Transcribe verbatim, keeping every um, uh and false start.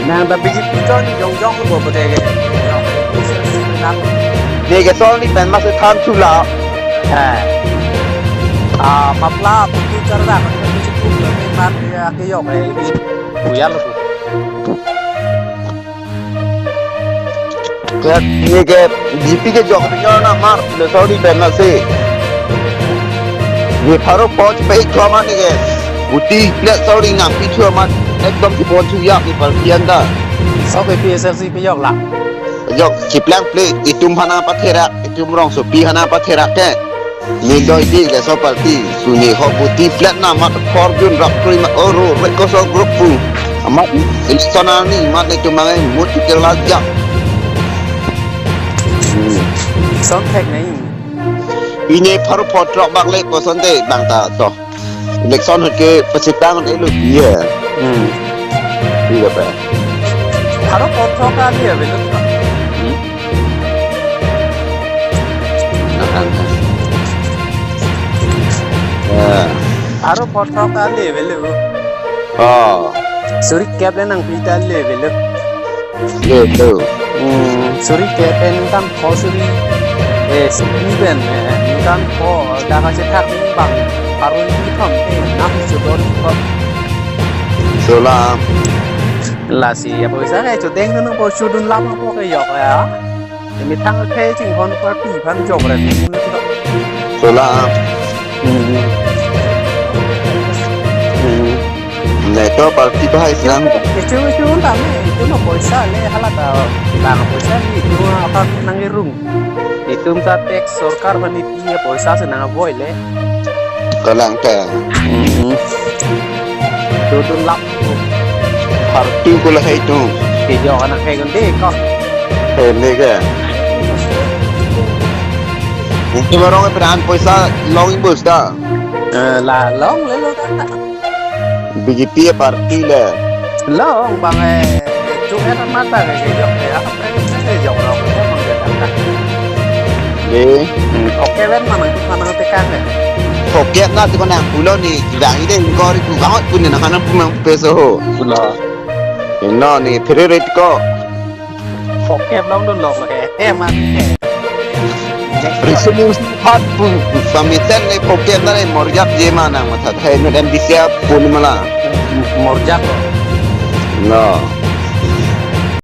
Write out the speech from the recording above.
Nang ta B J P join jongjong lo bo te ke. Ne ke sol ni pen ma se than chula. Eh. Ah, mapla putu charda kan ke chukup lo ni mar ya ke yok eh. Buyar lo. Ke, ne ke B J P kejok ri nang mar le sol ni pen ma se. Ye pharo poch pe chua ma ne ke. Buti le sol ni nangpi chua ma ekdom si pon chu ya ni palpian ta. So ke P S L C pejok la. Jok chiplang ple itum hana patherak, itum rongsopi hana patherak ke. Ne doi di le so party, suni ho buti flat na mat fortune rap krui mat oro rek ko so group pu. Amat election ani mat ne tumang ai mut kerla jak. Son thek nai. Ini pharo potrok bak le koson te bang ta to. Election ke pasitang elo ye. Hmm. Iya pa. Pharo potrok kali ya betul. Hmm. Nah, nah. Ya. Pharo potrok kali betul. Oh. Suri kep le nangpi ta le betul. Betul. Hmm, suri kep pen kan pho suri. Eh, suri pen, eh, kan pho dak kachethak bang. Pharo ni thom te nam chodon ko. Sola. Lasi ya poisa ke chodeng nang po chodun lam po ke yok ya. Methang ke chinghon party aphan jok ra ni. Sola. Hmm. Hmm. Ne to party bahai silang. Itu, itu, itu tame, itu no poisa le hala ta, bang poisa ni itu aphan nang irung. Itum ta tax sorkar aphan ipi poisa si nang avoid le. Kalang ta. Hmm. Dodun lap. Party ko lahai tu. Kejok anak hai kan deh ko. Hai ne ke. Itu barang peran poisa long ibus ta. Eh, la long le lo ta. B J P party le. Long bang eh. Chung eh mata ke kejok eh. Apa ke kejok long. Emang dia tak. Deh. Hmm, oke ven mana mana tekang eh. Oke na tu kena pulo ni. Jang ide kori ku bangot pun na hana pun mang peso ho. Pulo. Ino ni phere rate ko. Phokep longdun lok lake. Eh, man. Resolution phat pu pamiten le phokep na le morjak je ma nang matha thai no M D C a pun mala. Morjak lo. No.